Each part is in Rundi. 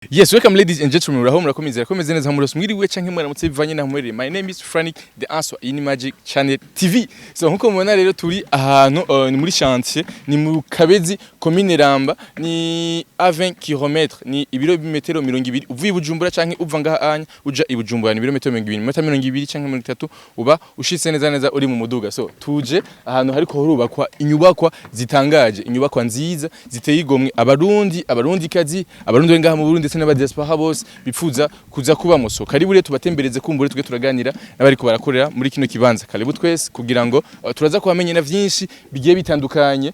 Yes, welcome, ladies and gentlemen. Uraho, murakomeze, rakomeze neza muri mwiriwe canke mwaramutse bivanye naho muherereye. My name is Frank the Answer in Magic Channel TV. So nkuko mubona rero, turi ahantu ni muri chantier, ni mu Kabezi, commune Ramba, ni a 20 km, ni ibirometero 20 uvuye i Bujumbura canke uva ngaha anya uja i Bujumbura, ni ibirometero 20, metero 20 canke 30 uba ushitse neza neza uri mu muduga. So tuje ahantu hariko hurubakwa inyubakwa zitangaje, inyubakwa nziza ziteye igomwe, Abarundi, Abarundikazi, Abarundi bari ngaha mu Burundi ndetse n'aba diaspora bose bipfuza kuza kubamo. So karibu rero tubatembereze, kumbure tuge turaganira n'abariko barakorera muri kino kibanza. Karibu twese kugira ngo turaza kubamenya na vyinshi bigiye bitandukanye.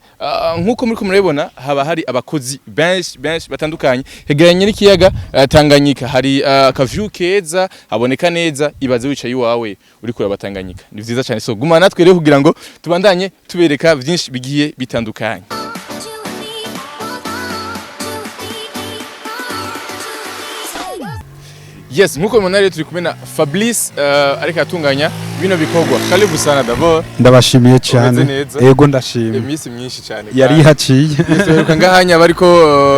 Nkuko muriko murabibona, haba hari abakozi benshi benshi batandukanye. Hegeranye n'ikiyaga Tanganyika, hari akaview keza, haboneka neza. Ibaze wicaye iwawe uriko uraba Tanganyika, ni vyiza cyane. So gumana natwe rero kugira ngo tubandanye tubereka vyinshi bigiye bitandukanye. You and me, 1, 2, 3, 1, 2, 3. Yes, nkuko mubona rero turi kumwe na Fabrice, ariko atunganya bino bikorwa. Karibu sana d'abord. Ndabashimiye cyane. Neza? Ego, ndashimye. Iminsi myinshi cyane. Yari ihaciye. Tuheruka ngahanya bariko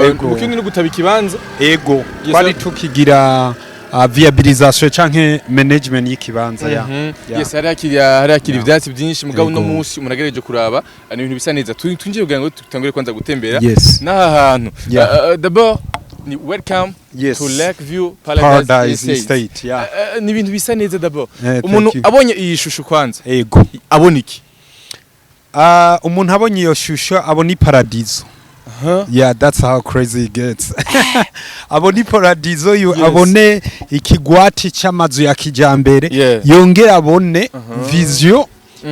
Ego. mu kindi no gutaba ikibanza. Ego. Yes, Twari sir. tukigira viabilisation canke management y'ikibanza ya. Yeah. Yes, hari hakiri ivyatsi byinshi, mugabo uno Ego. munsi umuntu agerageje kuraba, ni ibintu bisa neza. Twinjiye kugira ngo tutangure kwanza gutembera n'aha hantu. D'abord ni welcome to Lakeview Paradise, Paradise Estate. Estate, yeah. Ni ibintu bisa neza d'abord. Thank Umuntu you. abonye iyi shusho kwanza, abona iki? Umuntu abonye iyo shusho abona iparadizo. Yeah, that's how crazy it gets. Abona iparadizo, abone ikigwati c'amazu ya kijambere, yongere abone vision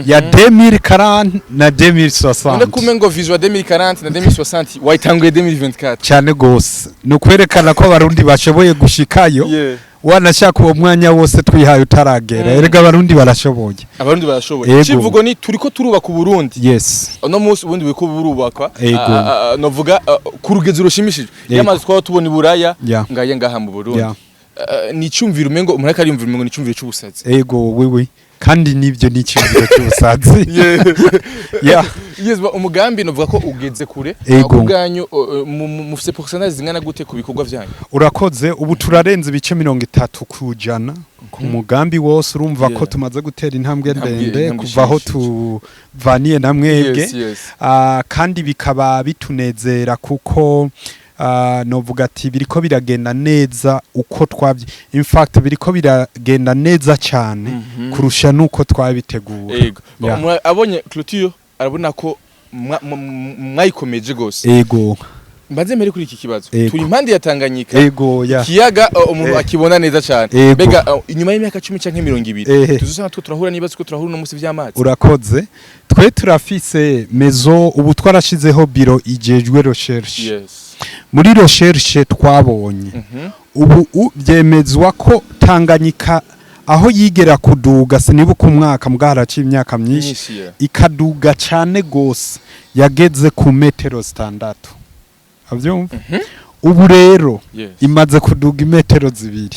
ya 2040 na 2060. None kume ngo vision 2040 na 2060 wayitanguye 2024? Cyane gose, ni ukwerekana ko Abarundi bashoboye gushikayo. Wanashaka uwo mwanya wose twihaye utaragera. Erega Abarundi barashoboye. Abarundi barashoboye. Ego. Civugo ni turiko turubaka Uburundi. Uno munsi ubundi buriko burubakwa. Ego. Novuga ku rugezo rushimishije. Ego. Yamaze twaba tubona i Buraya, ngaye ngaha mu Burundi. Ni icumviro umengo umuntu ariko ariyumvira, umengo ni icumviro c'ubusazi. Ego, wewe kandi nibyo, ni icyumviro cy'ubusazi, yeah. Yes, umugambi novuga ko ugeze kure. Ego. Ku bwanyu, mufise pourcentage zingana gute ku bikorwa vyanyu? Urakoze. Ubu turarenze ibice 30% ku mugambi wose. Urumva ko tumaze gutera intambwe ndende intambwe kuva aho ishimishije. tuvaniye na mwebwe. Kandi bikaba bitunezera kuko novuga ati biriko biragenda neza uko twabyi, in fact biriko biragenda neza cyane kurusha nuko twabitegura. Ego. Yeah. Umuntu abonye clôture arabona ko mwayikomeje gose. Ego. Mbanze mbere kuri iki kibazo. Ego. Turi impande ya Tanganyika. Ego, ya. Ikiyaga umuntu akibona neza cyane. Ego. Mbega inyuma y'imyaka 10 canke 20 tuzosanga two turahura n'ibibazo ko turahura uno munsi vy'amazi? Urakoze. Twe turafise maison, ubu twarashizeho biro ijejwe recherche. Muri recherche twabonye, ubu byemezwa ko Tanganyika aho yigera kuduga, sinibuka umwaka mbwa haraciye imyaka myinshi, Myinshi, yeah. ikaduga cyane gose, yageze ku metero 6, avyumva? Ubu rero imaze kuduga imetero 2.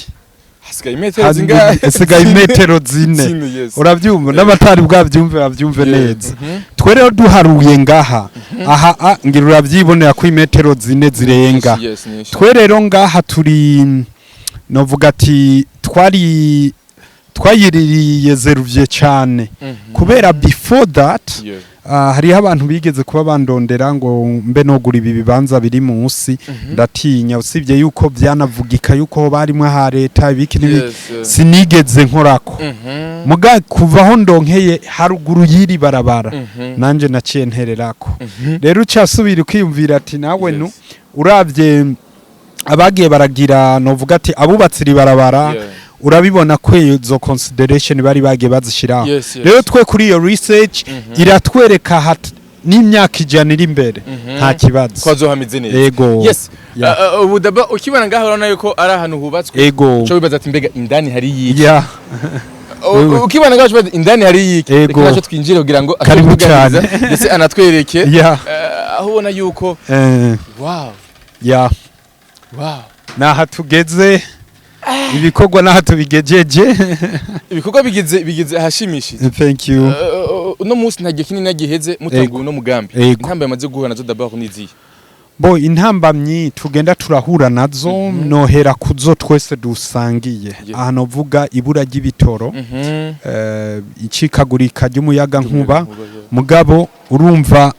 Hasigaye imetero zingahe? Isigaye imetero 4. 4, yes. Urabyumva? N'abatari bwabyumve babyumve neza. Twe rero duharuye ngaha aha, ngira urabyibonera ko imetero 4 zirenga. Yes, nyinshi. Twe rero ngaha turi, novuga ati twari twayiririye zeruvye cyane kubera before that hariho abantu bigeze kuba bandondera ngo mbe nogura ibi bibanza biri munsi. Ndatinya, usibye yuko byanavugika yuko barimwe ha leta ibiki n'ibi, sinigeze nkorako. Muga kuva aho ndonkeye haruguru y'iri barabara, nanje naciye ntererako. Rero ucasubira ukiyumvira ati nawe nu uravye abagiye baragira, novuga ati abubatse iri barabara, urabibona ko izo consideration bari bagiye bazishiraho. Rero twe kuri iyo research iratwereka n'imyaka 100 iri imbere nta kibazo. Twazohamize neza. Ego. Yes. Yeah. Ubu daba ukibona ngaho urabona yuko ari ahantu hubatswe. Ego. Uca wibaza ati mbega indani hari yiki? Wewe. Ukibona ngaho uca wibaza indani hari yiki? Ego. Reka naco twinjire kugira ngo Karibu atuganirize cane. ndetse anatwereke aho ubona yuko wow. Wow. Naha tugeze ibikorwa, naha tubigejeje. Ibikorwa bigeze ahashimishije. Thank you. Uno munsi nta gihe kinini giheze mutanguye uno mugambi. Ego. Intambwe yamaze guhura nazo d'abord nizihe? Bo intambamyi tugenda turahura nazo, nohera kuzo twese dusangiye. Aha novuga ibura ry'ibitoro, icikagurika ry'umuyaga nkuba. Mugabo urumva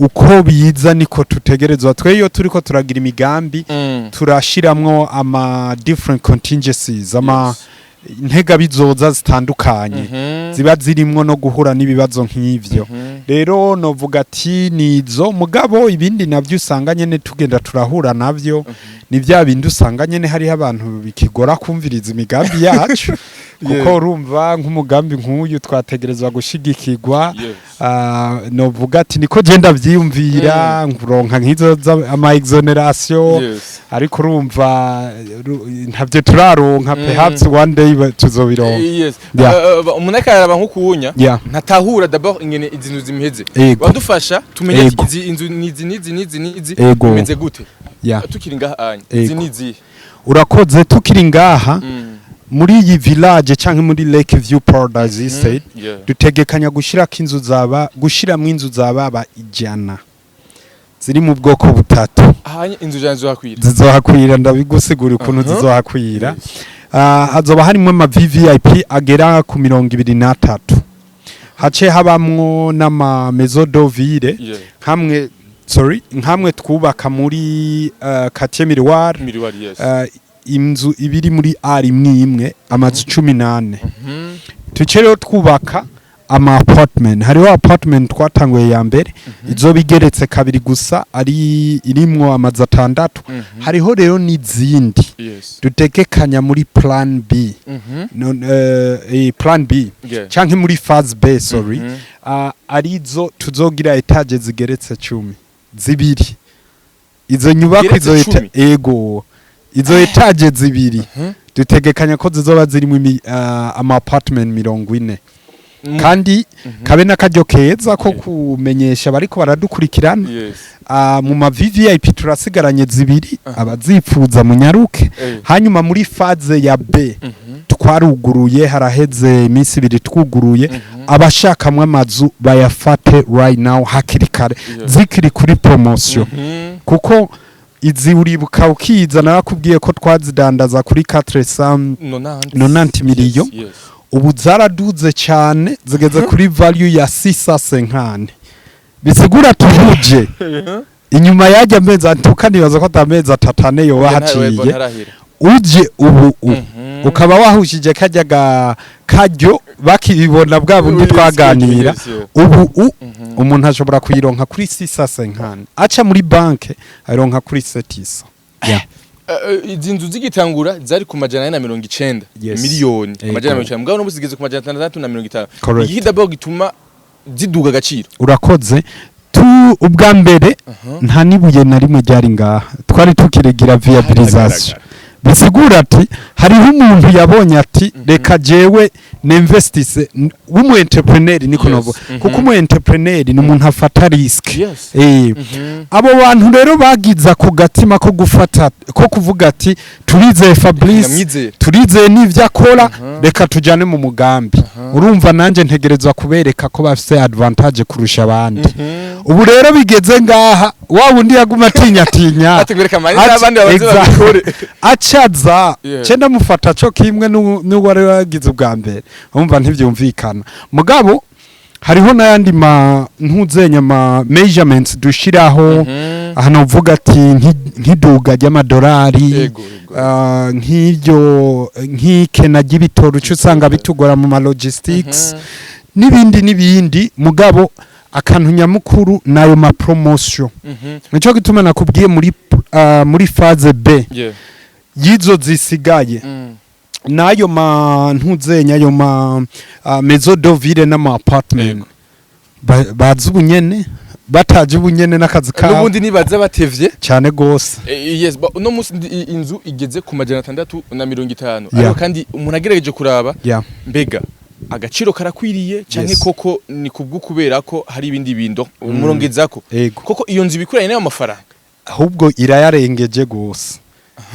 uko biza niko tutegerezwa. Twe iyo turiko turagira imigambi, turashiramwo ama different contingencies, ama intega bizoza zitandukanye, ziba zirimwo no guhura n'ibibazo nk'ivyo. Rero novuga ati nizo. Mugabo ibindi navyo usanga nyene tugenda turahura navyo, ni bya bindi usanga nyene hariho abantu bikigora kumviriza imigambi yacu, kuko urumva nk'umugambi nk'uyu twategerezwa gushigikirwa. Novuga ati niko je ndavyiyumvira, nkuronka nk'izo ama exonération, ariko urumva ntavyo turaronka. Perhaps one day tuzobironka. Yes. Umuntu akaraba nk'ukuwunya ntatahura d'abord ingene izi nzu zimeze. Badufasha tumenye ati izi inzu nizi, nizi, nizi, nizi, bimeze gute? Tukiri ngaha anya, izi nizi? Urakoze. Tukiri ngaha muri iyi village canke muri Lake View Paradise Estate, dutegekanya gushirako inzu zaba, gushiramwo inzu zababa 100 ziri mu bwoko butatu. Ahanya inzu 100 zizohakwira? Zizohakwira, ndabigusigura ukuntu zizohakwira. Hazoba harimwo ama VVIP agera ku 23, hace habamwo n'ama maison de ville, nkamwe, sorry, nkamwe twubaka muri quartier Miroir. Miroir, yes. Inzu ibiri muri ari imwe imwe, amazu 14. Tuce rero twubaka ama apartment. Hariho apartment twatanguye ya mbere, izoba igeretse kabiri gusa, ari irimwo amazu 6. Hariho rero n'izindi dutegekanya muri plan B, no, plan B canke muri phase B, sorry. Arizo tuzogira étage zigeretse 10 zibiri. Izo nyubako Zigeretse izo 10? Ego, izo étage zibiri dutegekanya ko zizoba zirimo ama apartment 40. Kandi kabe n'akaryo keza ko kumenyesha bariko baradukurikirana, mu ma VVIP turasigaranye zibiri, abazipfuza munyaruke. Hanyuma muri phase ya B twaruguruye, haraheze iminsi 2 twuguruye. Abashakamwe amazu bayafate right now, hakiri kare, zikiri kuri promotion, kuko izi uribuka ukiza narakubwiye ko twazidandaza kuri 400 nonante. Nonante million. Ubu zaraduze cyane, zigeze kuri value ya 650. Bisigura tuhuje inyuma yajya amezi antuka, nibaza ko atamezi 3, 4 yoba haciye. Ntarahira. Uje ubu ukaba wahushije kajya ga karyo bakibona bwa bundi twaganira. Ubu umuntu ashobora kuyironka kuri 650, aca muri banke ayironka kuri 700, yeah. Izi nzu zigitangura zari ku 490 miliyoni, 490, mugabo n'ubu zigeze ku 650. Correct. Iki d'abord gituma ziduga agaciro? Urakoze. Tu ubwa mbere nta nibuye na rimwe ryari ngaha, twari tukiregira viabilisation. Bisigura ati hariho umuntu yabonye ati reka jewe ninvestise, w'umu entrepreneur niko novuga, kuko umu entrepreneur ni umuntu afata risk. Abo bantu rero bagize ako gatima ko gufata, ko kuvuga ati turizeye Fabrice, Ndamwizera. turizeye n'ivyo akora, reka tujane mu mugambi. Urumva nanje ntegerezwa kubereka ko bafise avantage kurusha abandi. Ubu rero bigeze ngaha, wa wundi yaguma atinya tinya ati ngwereka amahera n'abandi babanze babikore. Acaza ce ndamufata co kimwe n'uwari wagize ubwa mbere. Urumva ntivyumvikana. Mugabo hariho n'ayandi ma ntuzenya, ma measurements dushiraho. Aha novuga ati nk'iduga ry'amadolari, Yego, yego. nk'iryo nk'ikena ry'ibitoro, uca usanga bitugora mu ma logistics n'ibindi n'ibindi. Mugabo akantu nyamukuru nayo ma promotion. Nico gituma nakubwiye muri phase B yizo zisigaye, nayo ma ntuzenya, ayo ma maison de ville n'ama apartment. Bazi ubunyene, bataje ubunyene n'akazi kabo. N'ubundi nibaza batevye. Cyane gose. Yes, uno munsi inzu igeze ku 650, ariko kandi umuntu agerageje kuraba, mbega agaciro karakwiriye canke koko ni kubwo kubera ko hari ibindi bindo murongezako? Koko iyo nzu ibikuranye n'ayo mafaranga? Ahubwo irayarengeje gose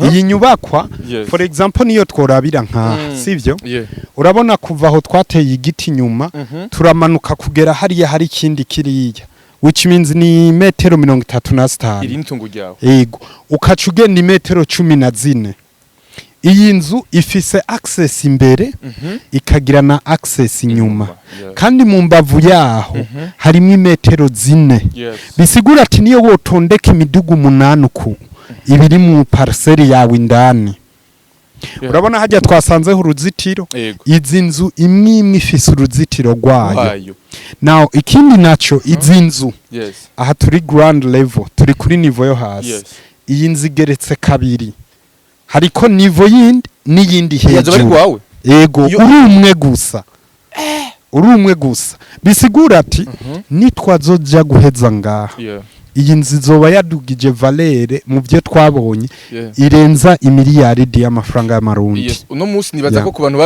iyi nyubakwa. For example, niyo tworabira nkaha, sivyo? Yeah. Urabona kuva aho twateye igiti inyuma, turamanuka kugera hariya hari ikindi kiriya. which means ni metero 35. Iri ni itongo ryawe. Yego, ukaca ugenda imetero 14. Iyi nzu ifise access imbere, ikagira na access inyuma, kandi mu mbavu yaho harimo imetero 4. Bisigura ati niyo wotondeka imidugu umunani uku, ibiri mu parcelle yawe indani. Urabona hajya twasanzeho uruzitiro. Izi nzu imwe imwe ifise uruzitiro rwayo. Wayo. Now, ikindi naco, izi nzu, aha turi ground level, turi kuri niveau yo hasi. Iyi nzu igeretse kabiri, hariko niveau yindi n'iyindi Yazoba ari hejuru. kwawe. Ego. Uri umwe gusa, uri umwe gusa, bisigura ati nitwazoja guheza ngaha, iyi nzu izoba yadugije valeur mu byo twabonye, irenza imiliyaridi y'amafaranga y'amarundi. Yes. Uno munsi nibaza ko ku bantu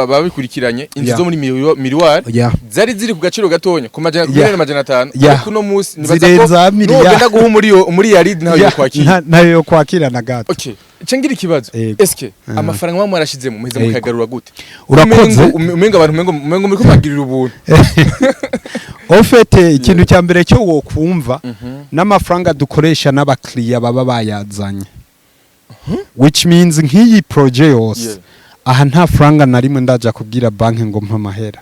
babikurikiranye, inzu zo muri Miriwari zari ziri ku gaciro gatonya ku majana 500, ariko uno munsi nibaza ko Zirenza miliyari. nugenda guha umuriyaridi ntayo yokwakira. Ntayo yo kwakira na gato. Okay, ngira ikibazo. Yego. Eske amafaranga muba mwarashizemo muheza mukayagarura gute? Urakoze. Umengo abantu umengo muriko mwagirira ubuntu. Au fait, ikintu cya mbere cyo wokumva, n'amafaranga dukoresha n'abakiriya baba bayazanye, which means nk'iyi projet yose, aha nta faranga na rimwe ndaja kubwira banki ngo mpa amahera,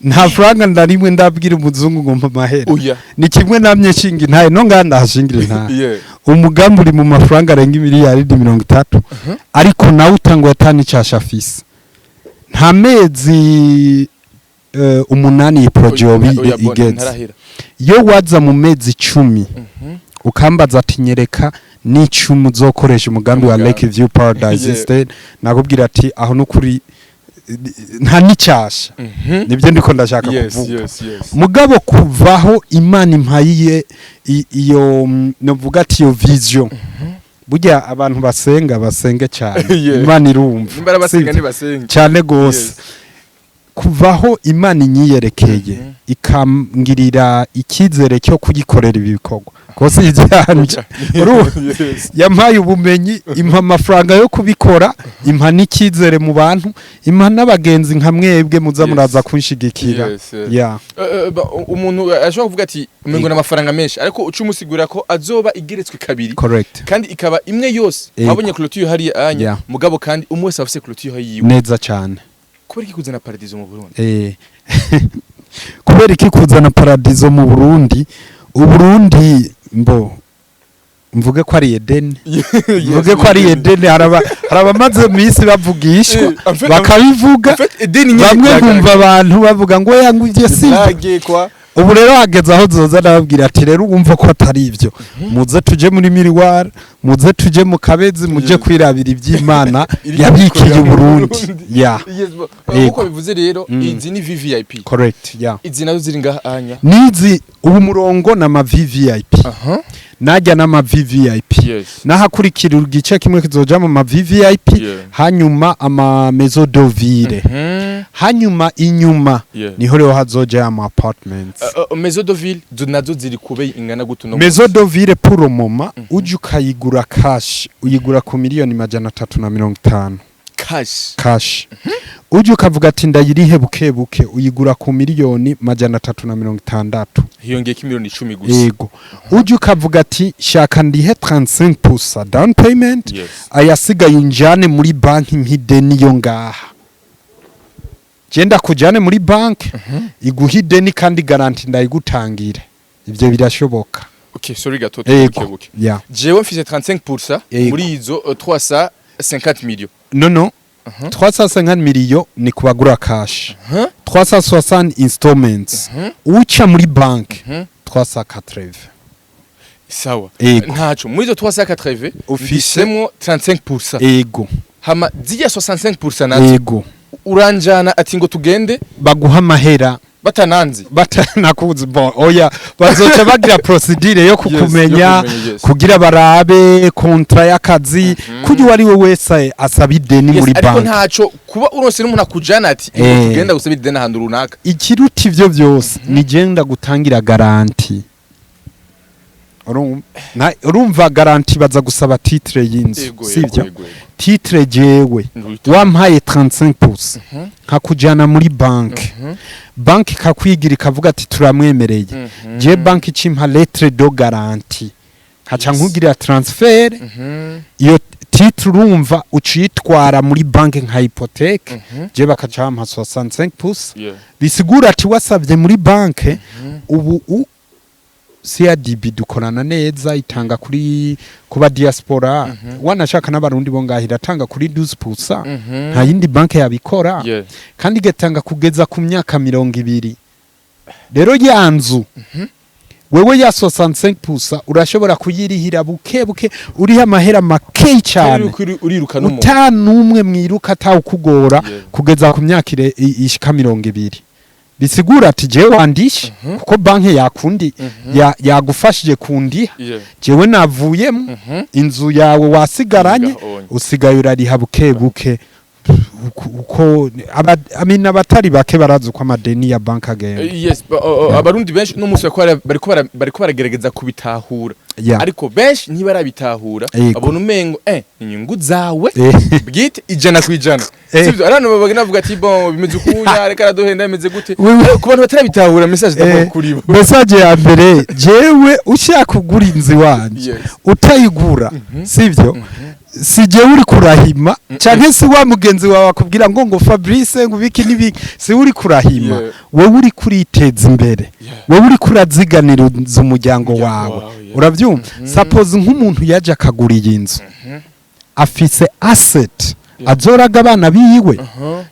nta faranga na rimwe ndabwira umuzungu ngo mpa amahera. Oya. Ni kimwe namye nshinga intahe, no ngaha ndahashingira intahe. Umugambi uri mu mafaranga arenga imiliyaridi 30, ariko nawe utangwa atani afise. Nta mezi 8 iyi projet yoba Oya, bona, igeze. ntarahera. Iyo waza mu mezi 10 ukambaza ati nyereka n'icumi uzokoresha umugambi wa Umugambi. Lake View Paradise Estate, nakubwira ati aho nukuri nta n'icyasha. Nibyo ndiko ndashaka kuvuga. Mugabo kuvaho Imana impayiye iyo novuga ati iyo vision, burya abantu basenga basenge cyane. Imana irumva. Nimba arabasenga, Sivyo? nibasenga. Cyane gose. Kuvaho Imana inyiyerekeye, ikangirira icyizere cyo kugikorera ibi bikorwa kose ibyanje. Yampaye ubumenyi, impa amafaranga yo kubikora, impa n'icyizere mu bantu, impa n'abagenzi nka mwebwe muza muraza kunshigikira. Yeah. Umuntu ashobora kuvuga ati umengo n'amafaranga menshi, ariko uca umusigurira ko azoba igeretswe kabiri, kandi ikaba imwe yose. Wabonye clôture hariya anya, mugabo kandi umwe wese afise clôture yiwe. Neza cyane. Kubera iki kuzana paradizo mu Burundi? Kubera iki kuzana paradizo mu Burundi? Uburundi, mbo mvuge ko ari Edeni, mvuge ko ari Edeni. Hari abamaze iminsi bavugishwa, bakabivuga. En fait, Edeni nyene Bamwe biragaragara. nkumva abantu bavuga ngo oya, ngo ivyo si byo. Blague quoi. Ubu rero hageze aho zoza ndababwira ati rero wumva ko atari ibyo, muze tuje muri Miriwari, muze tuje mu Kabezi, muje kwirabira iby'Imana Iri yabikiye kubikorera mu Uburundi. Burundi. Ya. Yes, nkuko bivuze rero, izi ni VVIP. Correct, yeah. Izi nazo ziri ngaha anya. Nizi ubu murongo n'ama VVIP, najya n'ama VVIP, nahakurikira igice kimwe kizoja mu ma VVIP, hanyuma ama maison de ville, hanyuma inyuma niho rero hazoja ama apartments. Maison de ville zo nazo ziri kube ingana gute no? Maison de ville, pour le moment, uje ukayigura cash, uyigura ku miliyoni 350. Cash? Cash. Uje ukavuga ati ndayirihe buke buke, uyigura ku miliyoni 360. Hiyongeyeko miliyoni 10 gusa. Yego. Uje ukavuga ati shaka ndihe 35% down payment, ayasigaye unjane muri banki nk'ideni, yo ngaha genda kujane muri banki iguha ideni kandi garantie ndayigutangira, ivyo birashoboka. Okay, sorry gato, Ego. buke buke. Jewe mfise 35% muri izo 350 millions. No, 350 millions ni kubagura cash, 360 installments. Uca muri banki, 380. Sawa. Ego. Ntaco, muri izo 380 mfisemwo 35%. Ego. Hama zirya 65% nazo, uranjana ati ngo tugende, Baguha amahera. Batananzi? Batanakuzi, bon, oya, bazoca bagira procédure yo kukumenya, Yo kukumenya, yes. kugira barabe contrat y'akazi, kugira uwo ari we wese asaba ideni muri Ariko banki. ntaco kuba uronse n'umuntu akujana ati ngo tugenda gusaba ideni ahantu runaka. Ikiruta ivyo vyose ni genda gutangira garantie. Urumva garantie baza gusaba titre y'inzu, sivyo? Yego. Titre jewe wampaye 35% nkakujana muri banki, banki ikakwigira, ikavuga ati turamwemereye. Je banki icimpa lettre de garantie, nkaca nkugirira transfert. Iyo titre urumva ucitwara muri banki nka hypothèque, je bakaca bampa 65%. Bisigura ati wasabye muri banki ubu CRDB dukorana neza, itanga kuri kuba diaspora, wanashaka n'abarundi bo ngaho, iratanga kuri 12%. Nta yindi banki yabikora. Kandi igatanga kugeza ku myaka 20. Rero ya nzu wewe ya 65% urashobora kuyirihira buke buke, uriho amahera makeyi cyane. Uriruka n'umuntu. Utanumwe mwiruka, atawukugora, kugeza ku myaka ishika 20. Bisigura ati jewe wandishe kuko banki yakundi yagufashije kundiha, jewe navuyemo, inzu yawe wasigaranye, Ngaho onye. usigaye urariha buke buke uko amina abatari bake barazi uko amadeni ya banki agenda. Yes, abarundi benshi no musi bariko baragerageza kubitahura, ariko benshi ntibarabitahura. Babona umengo inyungu zawe bwite 100%. Sivyo? Abantu babaga navuga ati bon, bimeze ukunya, reka araduhenda, bimeze gute? Ku bantu batarabitahura, message ndakora kuri bo. Message ya mbere, jewe ushaka kugura inzu iwanje, utayigura, sivyo? Si jewe uri kurahima, canke si wa mugenzi wawe akubwira ngo Fabrice ngo ibiki n'ibiki, si uri kurahima. Wewe uri kuriteza imbere, wewe uri kuraziganira umuryango Umuryango wawe. wawe, yeah. Uravyumva? Suppose nk'umuntu yaje akagura iyi nzu, afise asset azoraga abana biwe.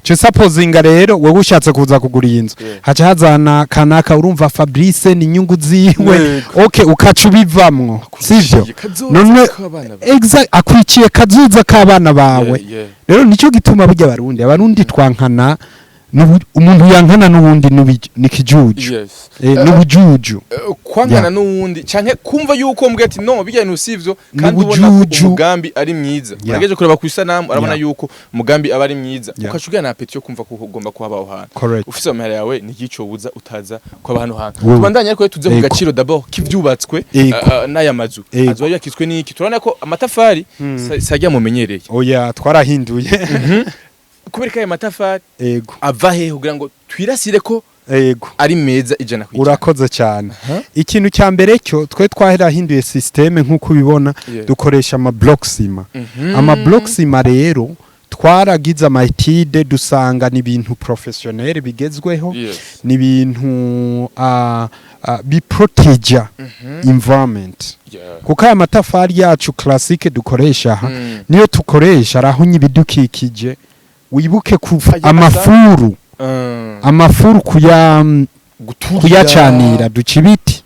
Cyo supposinga rero wewe ushatse kuza kugura iyi nzu, haca hazana kanaka, urumva Fabrice ni inyungu ziwe. Okay, ukaca ubivamwo, sivyo? Kazoza None k'abana bawe. Exact, akwiciye kazoza k'abana bawe. Rero nicyo gituma burya abarundi twankana umuntu yankana n'uwundi ni kijuju. N'ubujuju. Kwankana n'uwundi canke kumva yuko mbwe ati no bijya bintu sivyo, kandi ubona ko N'ubujuju. umugambi ari mwiza. Urageje kureba ku isanamu, urabona yuko umugambi aba ari mwiza, ukaca ugira na appétit yo kumva ko ugomba kuhaba aho hantu. Ufise amahera yawe, ni buza utaza kwaba hano hantu. Wewe. Tubandanye, ariko tuze ku gaciro d'abord k'ivyubatswe. N'aya mazu azoba yakitswe n'iki? Turabona ko amatafari sajya mumenyereye. Oya, twarahinduye. Kubera ko aya matafari ava hehe kugira ngo twirasire ko ari meza 100%? Urakoze cyane. Ikintu cya mbere cyo twe twaherahinduye système, nk'uko ubibona, dukoresha ama bloc ciment. Ama bloc ciment rero twaragize ama études, dusanga ni ibintu professionnel bigezweho, ni ibintu biproteja environment, kuko aya matafari yacu classique dukoresha aha, niyo tukoresha arahunya ibidukikije. Wibuke ku Aya amafuru, amafuru kuya Guturira. kuyacanira duca ibiti.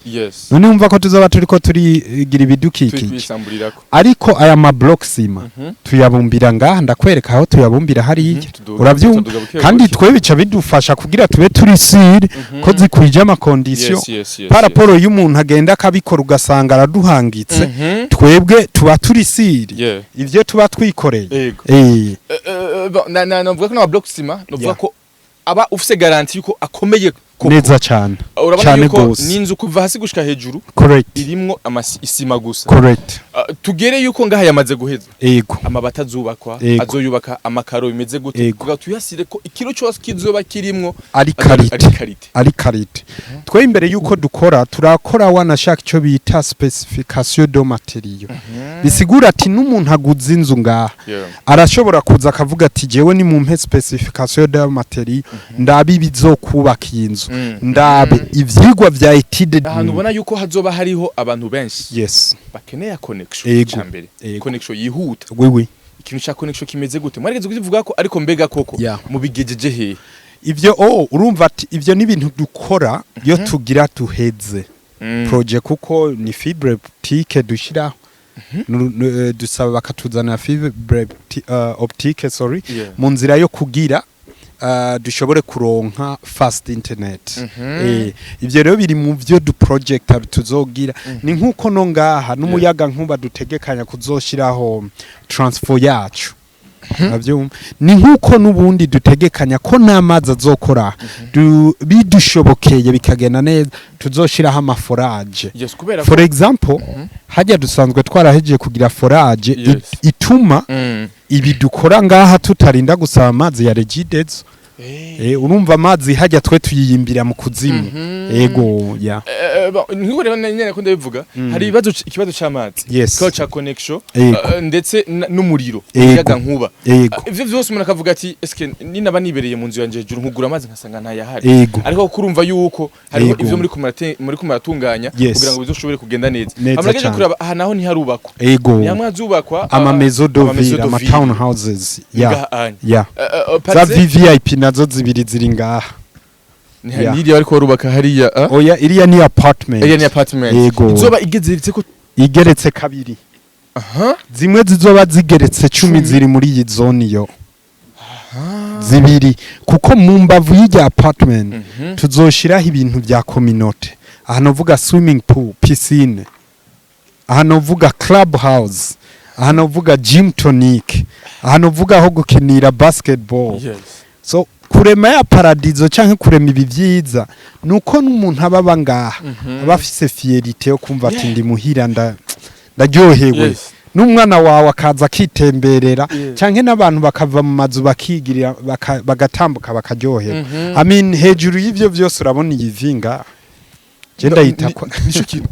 None wumva ko tuzoba turiko turigira Turi ibidukikije. kwisamburirako. Ariko aya ma bloc ciment tuyabumbira ngaha, ndakwereka aho tuyabumbira hariya. Uravyumva? Tuduga buke Kandi buke. twe bica bidufasha kugira tube turi sûrs ko zikwije ama conditions, par rapport y'umuntu agenda akabikora ugasanga araduhangitse. Twebwe tuba turi sûrs ivyo tuba twikoreye. Bon, na navuga ko n'ama bloc ciment, navuga ko aba ufise garantie yuko akomeye koko. Neza cyane. Urabona Cyane yuko gose. n'inzu kuva hasi gushika hejuru irimwo isima gusa. Tugere yuko ngaha yamaze guheza, amabati azubakwa, azoyubaka amakaro, bimeze gute? Kugira tuyasire ko ikiro cyose kizoba kirimwo ari ari qualité. Qualité. Ari qualité. Twe imbere yuko dukora, turakora wanashaka icyo bita spécification de matériaux. Bisigura ati n'umuntu aguze inzu ngaha arashobora kuza akavuga ati jewe ni mumpe spécification de matériaux, ndabe ibizokubaka iyi nzu, ndabe ivyigwa vya étude. Ahantu ubona yuko hazoba hariho abantu benshi bakeneye connection, cyambere connection yihuta. Oui oui. Ikintu cya connection kimeze gute? Mwarigeze kukivuga ko, ariko mbega koko mubigejeje hehe? Ivyo urumva ati ivyo ni ibintu dukora iyo tugira tuheze projet, kuko ni fibre optique dushiraho. Dusaba bakatuzanira fibre optique, sorry, mu nzira yo kugira dushobore kuronka fast internet. Ivyo rero biri mu vyo du project tuzogira. Ni nkuko no ngaha n'umuyaga nkuba dutegekanya kuzoshiraho transfo yacu. Uravyumva? Ni nk'uko n'ubundi dutegekanya ko n'amazi azokora, bidushobokeye bikagenda neza, tuzoshiraho ama forage. Yes, kubera For example, hajya dusanzwe twarahejeje kugira forage ituma ibi dukora ngaha tutarinda gusaba amazi ya Regideso. Urumva amazi hajya twe tuyiyimbira mu kuzimu. Ego, ya. Bon, nk'uko rero nyene ko ndabivuga, hari ikibazo c'amazi, ikibazo ca connection, ndetse n'umuriro, umuyaga nkuba. Ivyo vyose umuntu akavuga ati: "Eske ninaba nibereye mu nzu yanje hejuru nkugura amazi nkasanga ntayahari?" Ariko kurumva yuko hariho ivyo muri muratunganya kugira ngo bizoshobore kugenda neza. Neza Amurageje cane. kuraba aha naho ntiharubakwa, ni hamwe hazubakwa Ama maison de ama maison ville, de ama ville. town houses, ya. Ngaha anya. Ya. Za VVIP nazo zibiri ziri ngaha. Niriya bariko barubaka hariya, ah? Oya, iriya ni apartment. Iriya ni apartment. Yego. Izoba igeze ko Igeretse kabiri. Zimwe zizoba zigeretse 10. 10. Ziri muri iyi zone iyo zibiri, kuko mu mbavu y'irya apartment tuzoshiraho ibintu bya communauté. Aha novuga swimming pool, piscine, aha novuga club house, aha novuga gym tonic, aha novuga aho gukinira basketball. So kurema ya paradizo canke kurema ibi vyiza nuko n'umuntu aba aba ngaha aba afise fierté yo kumva ati: "Ndi muhira, ndaryohewe." N'umwana wawe akaza akitemberera, canke n'abantu bakava mu mazu bakigirira, bagatambuka bakaryoherwa. I mean, hejuru y'ivyo vyose urabona iyi vinga je ndayita Nico kintu,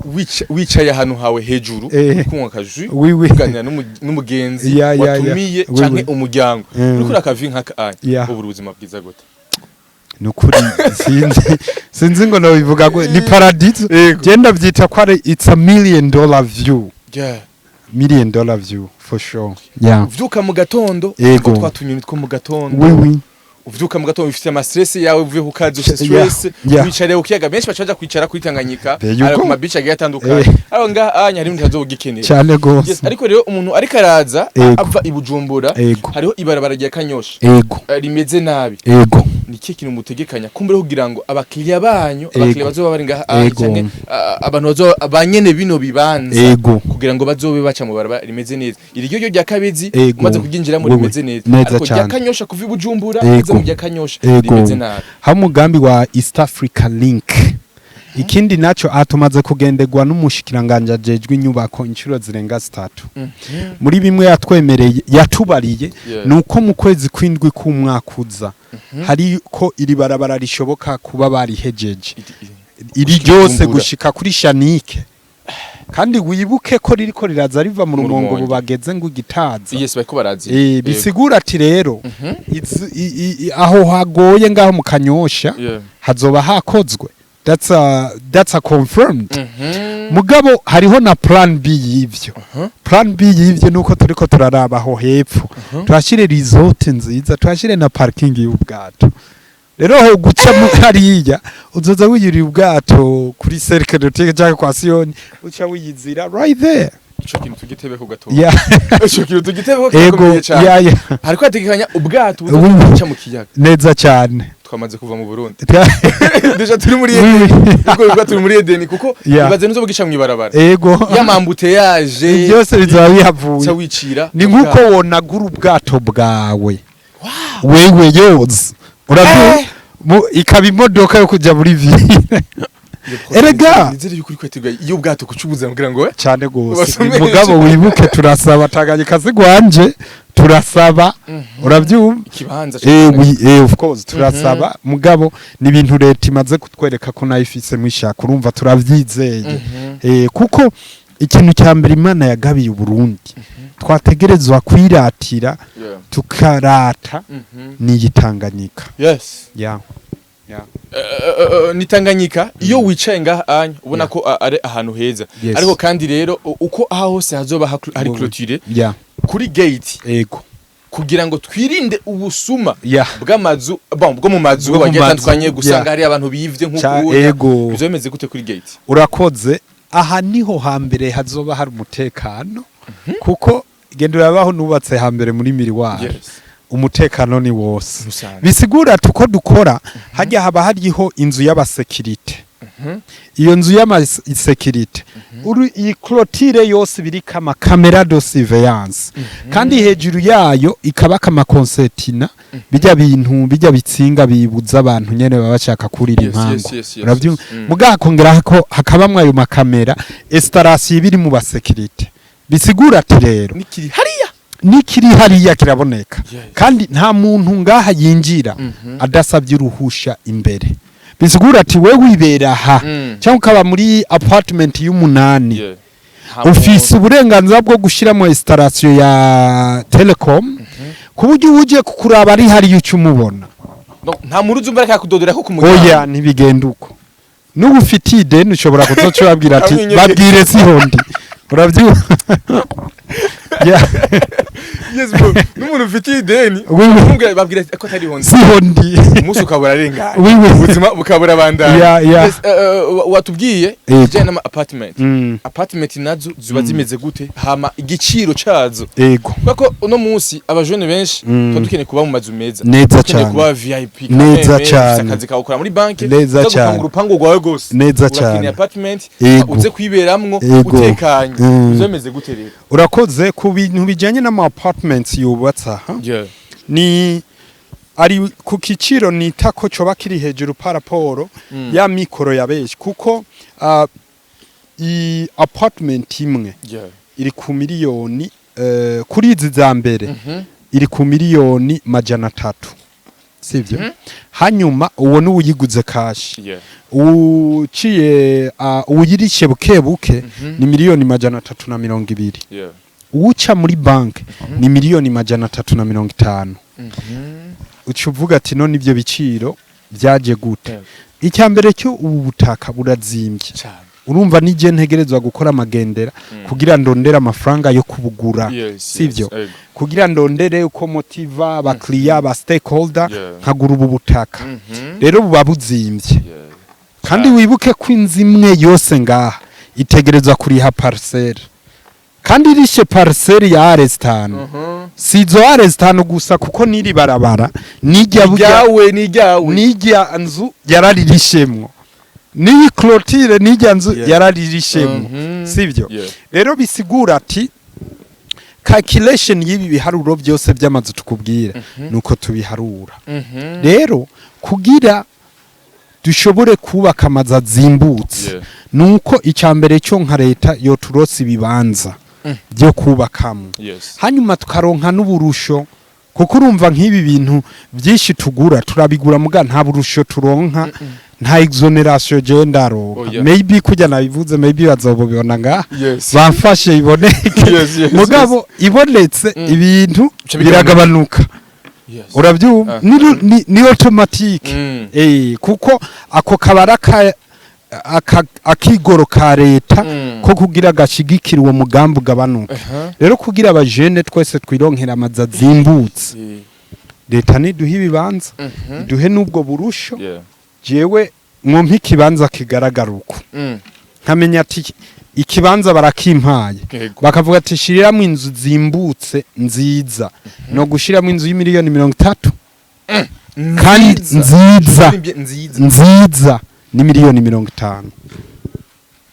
wicaye ahantu hawe hejuru, kunywa akaju, Oui, oui. kuganira n'umugenzi watumiye canke umuryango, uriko urakavi nk'aka anya, ubu ubuzima bwiza gute? Nukuri sinzi ngo nobivuga ni paradiso. Je ndavyita ko ari it's a million dollar view. Million dollar view for sure, yeah. Uvyuka mu gatondo, utwo twa tunyoni two mu gatondo. Oui, oui. Uvyuka mu gatondo ufite ama stress yawe, uvuye ku kazi ufite stress, wicariye ku kiyaga. Benshi baca baja kwicara kuri Tanganyika, There you ari go. ku ma beach agiye atandukanye. Ariko ngaha anya hari ibintu utazogikenera. Cyane gose. Yes, ariko rero umuntu ariko araza ava i Bujumbura, hariho ibarabara rya Kanyosha rimeze nabi. Ni ikihe kintu mutegekanya kumbure kugira ngo abakiriya banyu, abakiriya bazoba bari ngaha canke abantu bazoba banyene bino bibanza, kugira ngo bazobe baca mu barabara rimeze neza? Iri ryo rya Kabezi umaze kuryinjiramo Wewe. rimeze neza, Neza ariko rya cane. Kanyosha kuva i Bujumbura uza mu rya Kanyosha rimeze nabi. Hari umugambi wa East Africa Link. Ikindi naco, atumaze kugenderwa n'umushikiranganje ajejwe inyubako inshuro zirenga zitatu. Muri bimwe yatwemereye, yatubariye, nuko mu kwezi kw'indwi k'umwaka uza hari ko iri barabara rishoboka kuba barihejeje, iri Gushika ryose, Bujumbura. gushika kuri Shanike. Kandi wibuke ko ririko riraza riva mu Mu Rumongo, Rumonge. ubu bageze ngo igitaza. Yes, bariko barazi. Bisigura ati rero aho hagoye ngaho mu Kanyosha hazoba hakozwe. That's a confirmed. Mugabo hariho na plan B y'ivyo. Plan B y'ivyo nuko turiko turaraba aho hepfo tuhashire resort nziza, tuhashire na parking y'ubwato. Rero aho guca mu hariya uzoza wiyuriye ubwato kuri Cercle Nautique cyangwa kwa Siyoni, uca wiyizira right there. Ico kintu tugitebeko gatoya. Ico kintu tugitebeko, kirakomeye cyane. Hariko hategekanya ubwato buzoca mu kiyaga. Neza cyane. Twamaze kuva mu Burundi, déjà turi muri Edeni, kuko bivuga turi muri Edeni, kuko ibaze nuzo mw'ibarabara y'ama embouteillage. Byose bizaba bihavuye. Ca wicira Ni nk'uko wonagura ubwato bwawe wewe yoza, urabyumva? Ikaba imodoka yo kujya muri ville. Erega! Nizere yuko uri kwetegura iyo ubwato kucubuza kugira ngo Cyane gose. Ubasomeshe. Mugabo wibuke, turasaba Tanganyika zigwanje, turasaba, urabyumva? Ikibanza. Oui, of course turasaba, mugabo ni ibintu leta imaze kutwereka ko nayo ifisemo ishaka. Urumva turavyizeye, kuko ikintu cya mbere Imana yagabiye Uburundi twategerezwa kwiratira, tukarata, ni iyi Tanganyika. Yeah. Ni Tanganyika. Iyo wicaye ngaha anya ubona ko ari ahantu heza. Ariko kandi rero uko aha hose hazoba hari clôture kuri gate kugira ngo twirinde ubusuma bw'amazu, bon, bwo mu mazu Bwo mu bagiye mazu, atandukanye, gusanga hari abantu bivye nk'uko bizoba bimeze gute kuri gate? Urakoze. Aha niho hambere hazoba hari umutekano, kuko genda urabaho nubatse hambere muri miriwari, umutekano ni wose. Musanze. Bisigura tuko dukora hajya haba hariho inzu y'abasekirite. Iyo nzu y'amasécurité, iyi clôture yose biriko amacaméras de surveillance, kandi hejuru yayo ikaba akamaconcertina, bijya bintu bijya bitsinga bibuza abantu nyene baba bashaka kurira impangu. Uravyumva? Muga hakongera ko hakabamwo ayo makamera, installation biri mu basécurité, bisigura ati rero nikiri hariya nikiri hariya kiraboneka. Kandi nta muntu ngaha yinjira adasabye uruhusha imbere. Bisigura ati we wibera aha cyangwa ukaba muri apartment y'umunani, ufise uburenganzira bwo gushyiramo installation ya telecom, ku buryo uje kukuraba ari hariya uca umubona. Donc, nta muntu uzumva ariko akudodora ko ku muryango. Oya, ntibigenda uko. N'ubu ufitiye ideni ushobora kuzoca ubabwira ati Amwinyegeza. "Babwire siho ndi." Urabyumva? Yeah. Yes bro, n'umuntu ufitiye ideni Oui, oui. umubwira, babwira ko atariho ndi. Siho ndi. Umunsi ukabura arengana, Oui. ubuzima bukabura bandana. Yeah. Yes, watubwiye ibijyanye n'ama apartment. Apartment nazo ziba zimeze gute, hama igiciro cazo? Kuko uno munsi abajene benshi tuba dukeneye kuba mu mazu meza. Neza Dukeneye cane. kuba VIP. Neza kameme, cane. ufise akazi kawe ukora muri banki, Neza uza gupanga cane. urupangu rwawe rwose. Neza Urakeneye cane. apartment uze kwiberamwo utekanye. Bizomeze gute rero? Urakoze. Ku bintu bijyanye n'ama apartments yubatse aha, ni ari ku kiciro nita ko coba kiri hejuru par rapport ya mikoro ya benshi, kuko i apartment imwe iri ku miliyoni, kuri izi za mbere, iri ku miliyoni 300, sivyo? Hanyuma uwo n'uwuyiguze cash. Uciye uwuyirishe buke buke ni miliyoni 320. Uwuca muri banki ni miliyoni 350. Uca uvuga ati none ibyo biciro byaje gute? Icya mbere cyo, ubu butaka burazimbye. Cyane. Urumva nije ntegerezwa gukora amagendera kugira ndondere amafaranga yo kubugura, sivyo? Yes. Ego. Kugira ndondere uko motiva abakiriya, ba stakeholder, nkagura ubu butaka. Rero buba buzimbye. Kandi wibuke ko inzu imwe yose ngaha itegerezwa kuriha parcelle, kandi irishe parcelle ya are 5. Si izo are 5 gusa, kuko n'iri barabara nijya burya Iryawe ni iryawe. N'ijya nzu yararirishemwo, n'iyi clôture n'ijya nzu yararirishemwo, sivyo? Yeah. Rero bisigura ati calculation y'ibi biharuro byose by'amazu tukubwira nuko tubiharura. Rero kugira dushobore kubaka amazu azimbutse, nuko icya mbere cyo nka leta yoturonsa ibibanza byo kubakamo, hanyuma tukaronka n'uburusho, kuko urumva nk'ibi bintu byinshi tugura turabigura muga nta burusho turonka, nta exonération je ndaronka. Maybe kujya nabivuze, maybe bazobibona ngaha, bamfashe iboneke. Mugabo ibonetse, ibintu Bica biragabanuka. Urabyumva? Ni automatique. Kuko ako kabara akigoro ka leta ko kugira gashigikira uwo mugambi ugabanuka. Rero kugira abajene twese twironkera amazu azimbutse, leta niduhe ibibanza, iduhe n'ubwo burusho. Jewe mwumpa ikibanza kigaragara uko, nkamenya ati ikibanza barakimpaye, bakavuga ati shiriramwo inzu zimbutse nziza, no gushiramo inzu y'imiliyoni 30 kandi nziza. Nziza. Nziza ni miliyoni 50.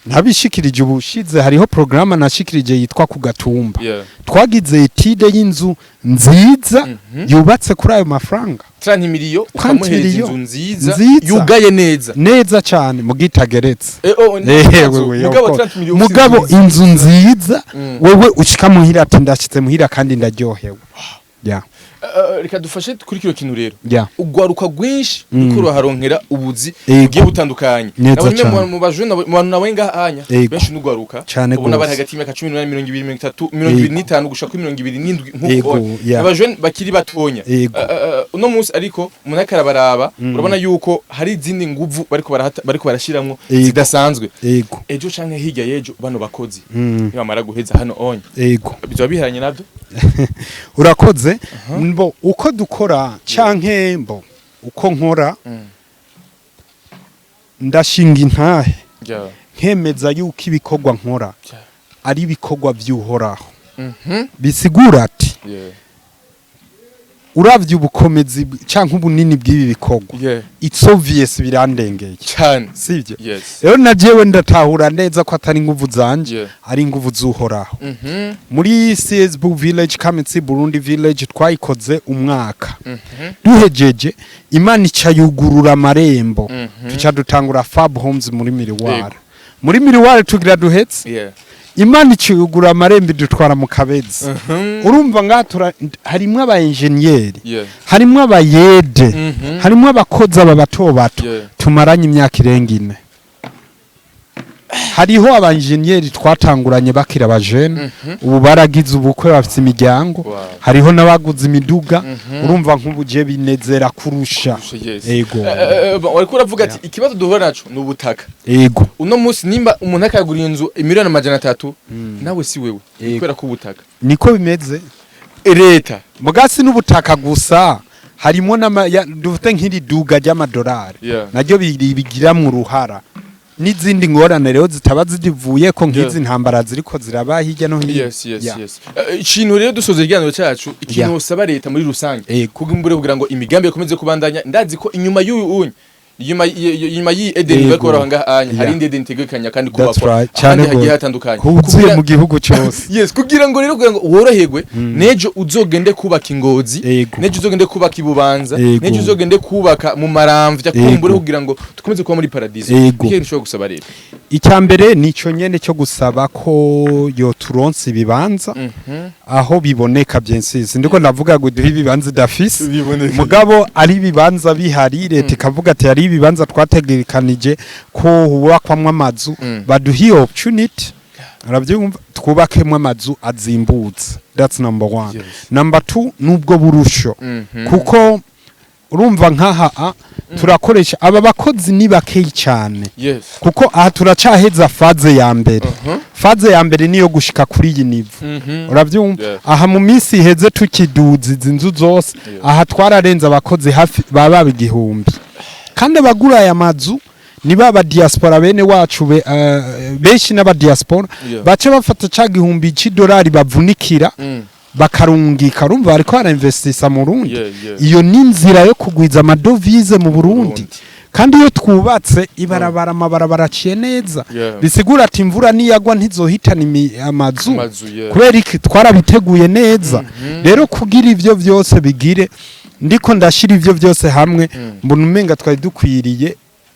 Nabishikirije ubushize, hariho porogaramu nashikirije yitwa ku gatumba. Twagize étude y'inzu nziza yubatse kuri ayo mafaranga. 30 miliyo ukamuhereza miliyo. inzu nziza, Nziza. yugaye neza. Neza cyane, mugitageretse. Oh, wewe, mugabo of course. 30 miliyo Mugabo ufise inzu nziza, wewe ushika muhira ati ndashitse muhira kandi ndaryohewe, yeah. Reka dufashe kuri kino kintu rero. Ugwaruka rwinshi ruriko ruraharonkera ubuzi bugiye butandukanye. Neza Nabonye cane. mu bajene, mu bantu nawe ngaha anya, benshi n'ugwaruka. Cane Ubona bari gose. hagati y'imyaka 18, 20, 30, 25 gushika kuri 27 nk'uko abajene bakiri batonya. Uno munsi ariko umuntu ariko arabaraba, urabona yuko hari izindi nguvu bariko barahata, bariko barashiramwo zidasanzwe. Ejo canke hirya y'ejo bano bakozi nibamara guheza hano onye, bizoba biheranye navyo. Urakoze. Mbo uko dukora canke mbo uko nkora, ndashinga intahe nkemeza yuko ibikorwa nkora ari ibikorwa vy'Uhoraho. Bisigura ati Uravye ubukomezi canke ubunini bw'ibi bikorwa, it's obvious, birandengeye, cyane. Sivyo? Yes. Rero na jewe ndatahura neza ko atari inguvu zanje, ari inguvu z'Uhoraho. Muri CSB Village, Kamitsi Burundi Village, twayikoze umwaka, duhejeje Imana ica yugurura amarembo, tuca dutangura Fab Homes muri Miriwara. Muri Miriwara tugira duhetse, Imana ica yugurura amarembo, idutwara mu Kabezi. Urumva ngaha harimwo aba enjeniyeri, harimwo abayede, harimwo abakozi aba bato bato. Tumaranye imyaka irenga 4. Hariho abanjeniyeri twatanguranye bakiri abajene, ubu baragize ubukwe, bafite imiryango. Hariho n'abaguze imiduga. Urumva nk'ubu je binezera kurusha. Yes. Ego. Bon, wariko uravuga ati ikibazo duhura naco ni ubutaka. Ego. Uno munsi nimba umuntu akagura inzu 300,000,000, nawe si wewe. Ego. Kubera ko ubutaka, Niko bimeze. leta Mugasi n'ubutaka gusa, harimo dufite nk'iri duga ry'amadolari, naryo bigiramwo uruhara, n'izindi ngorane rero zitaba zidivuye ko nk'izi ntambara ziriko ziraba hirya no hino. Yes. Ikintu rero dusoza ikiganiro cyacu, ikintu usaba leta muri rusange kugimbure kugira ngo imigambi ikomeze kubandanya, ndazi ko inyuma y'uyu unye, inyuma y'iyi Eden bariko baraha anya, hari indi Eden itegekanya kandi That's kubakwa right. Cyane ahandi hagiye gose. hatandukanye. Huzuye mu gihugu cyose. Yes, kugira ngo rero, kugira ngo woroherwe nejo uzogende kubaka Ingozi, nejo uzogende kubaka Ibubanza, nejo uzogende kubaka mu Maramvya, kumbure kugira ngo dukomeze kuba muri paradiso. Ikintu ushobora gusaba rero? Icya mbere nico nyene cyo gusaba ko yoturonsa ibibanza aho biboneka byensisi. Ndiko ndavuga ngo duhe ibibanza idafise, Biboneka. mugabo ari ibibanza bihari, leta ikavuga ati hari ibibanza twategekanije ko hubakwamwo amazu, baduhe iyo opportunity, arabyumva, twubakemwo amazu azimbutse. That's number one. Number two, nubwo burusho, kuko urumva nkaha turakoresha aba bakozi ni bakeyi cyane, kuko aha turacaheza phase ya mbere. Phase ya mbere niyo gushika kuri iyi niveau. Urabyumva? Yes. Aha mu minsi iheze tukiduza izi nzu zose, aha twararenze abakozi hafi baba 1000, kandi abagura aya mazu ni baba diaspora bene wacu benshi n'aba diaspora, baca bafata ca gihumbi c'idolari bavunikira, bakarungika. Urumva bariko barainvestisa mu Burundi. Iyo ni inzira yo kugwiza amadovize mu Burundi. Burundi. Kandi iyo twubatse ibarabara, amabarabara aciye neza, bisigura ati imvura niyagwa ntizohitana amazu. Amazu, yeah. Kubera iki? Twarabiteguye neza. Rero kugira ivyo vyose bigire, ndiko ndashira ivyo vyose hamwe, mbona umenga twari dukwiriye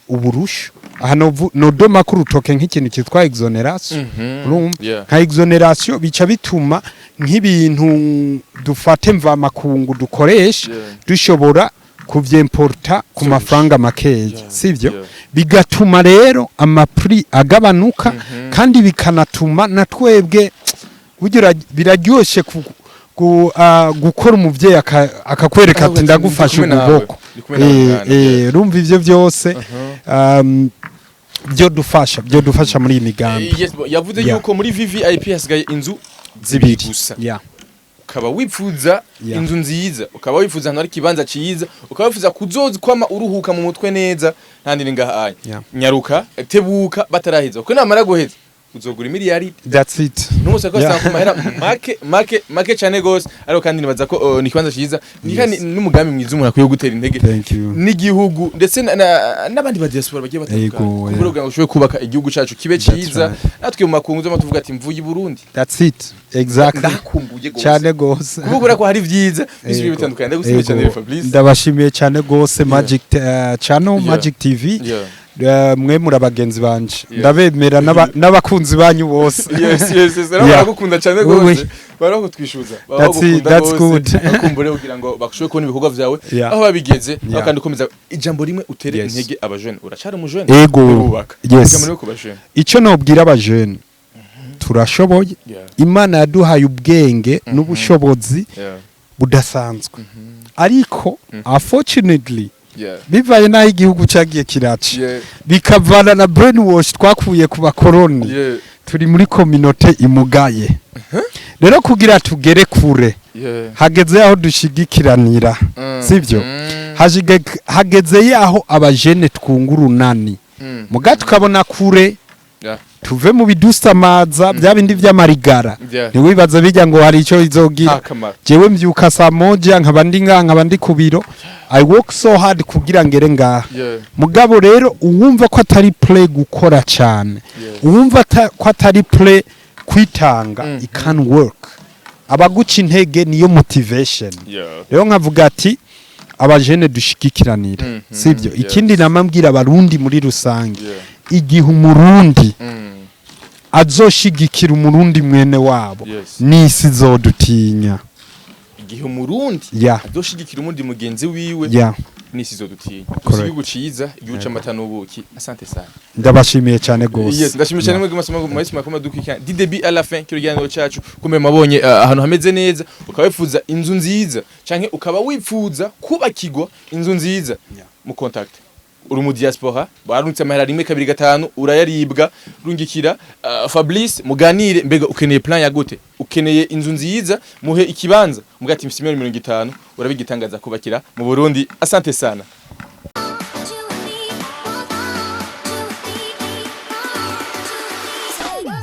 uburusho. Aha nodoma ko urutoke nk'ikintu cyitwa exonération. Urumva, nka exonération bica bituma nk'ibintu dufate mvamakungu dukoresha, dushobora kuvyimporta ku mafaranga makeya, sivyo? Yeah. Bigatuma rero ama prix agabanuka, kandi bikanatuma na twebwe burya biraryoshe gukora umuvyeyi akakwereka ati Akavuga ati, ndagufashe "Ndi kumwe nawe, ukuboko." ndi kumwe nawe mwana. Urumva ivyo byose byo dufasha muri iyi migambi. Yes, yavuze yuko muri VVIP hasigaye inzu zibiri gusa. Ukaba wifuza inzu nziza, ukaba wifuza ahantu hari ikibanza ciza, ukaba wifuza kuzoza kwama uruhuka mu mutwe neza, ntandi ni ngaha anya. Nyaruka, tebuka bataraheza, kuko namara guheza uzogura imiliyari. That's it. N'umunsi ko ku mahera make make make cyane gose, ariko kandi nibaza ko ni ikibanza ciza, ni kandi n'umugambi mwiza umuntu akwiye gutera intege Thank you. n'igihugu ndetse n'abandi ba diaspora bagiye batandukanye, kugira ngo ushobore kubaka igihugu cacu kibe That's ciza. right. Natwe mu makungu nzoma tuvuga ati mvuye i Burundi. That's it, exactly. Ndahakumbuye gose. Cyane gose. Kuko ko hari vyiza byinshi Yego. bitandukanye. Ndagushimiye cyane, Fabrice. Ndabashimiye cyane gose, Magic Channel, Magic TV. Mwe muri abagenzi banje, ndabemera n'abakunzi banyu bose. Yes. Rero baragukunda cyane Oui, gose. oui. Barakutwishuza. That's good. Bakumbure kugira ngo bashobore kubona ibikorwa vyawe aho babigeze. Aho kandi ukomeza ijambo rimwe utere intege abajene. Uracari umujene. Ego. Urubaka. Yes. Ijambo rimwe ku bajene. Icyo nobwira abajene, turashoboye. Imana yaduhaye ubwenge n'ubushobozi budasanzwe, ariko unfortunately, bivaye n'aho igihugu cyagiye kiraca, bikavana na brainwash twakuye ku bakoroni, turi muri communauté imugaye. Rero kugira tugere kure, hageze aho dushigikiranira, sivyo? Hageze yaho abajene twunga urunani, muga tukabona kure. Tuve mu bidusamaza, bya bindi vy'amarigara. Ntiwibaze bijya ngo hari icyo izogira. Nta kamaro. Jewe mbyuka saa 1, nkaba ndi ngaha, nkaba ndi ku biro. I work so hard kugira ngere ngaha. Mugabo rero uwumva ko atari prêt gukora cyane, uwumva ko atari prêt kwitanga, it can work. Abaguca intege niyo motivation. Rero nkavuga ati abajene dushigikiranire, sibyo? Ikindi namambwira Abarundi muri rusange, igihe Umurundi azoshigikira Umurundi mwene wabo, n'isi izodutinya. Igihe Umurundi azoshigikira umundi mugenzi wiwe, n'isi izodutinya. Correct. Igihugu ciza, igihugu c'amata n'ubuki. Asante sana. Ndabashimiye cyane gose. Yes, ndashimiye cyane mwebwe masomo mwese mwakoma dukurikirana du début à la fin kino kiganiro cacu. Kumbe mabonye ahantu hameze neza, ukaba wifuza inzu nziza canke ukaba wifuza kubakirwa inzu nziza, mu contact. Uri mu diaspora, barunitse amahera rimwe, kabiri, gatanu, urayaribwa, rungikira Fabrice muganire. Mbega ukeneye plan ya gute? Ukeneye inzu nziza, muhe ikibanza, mugati mfise 50 miliyoni, urabigitangaza kubakira mu Burundi. Asante sana.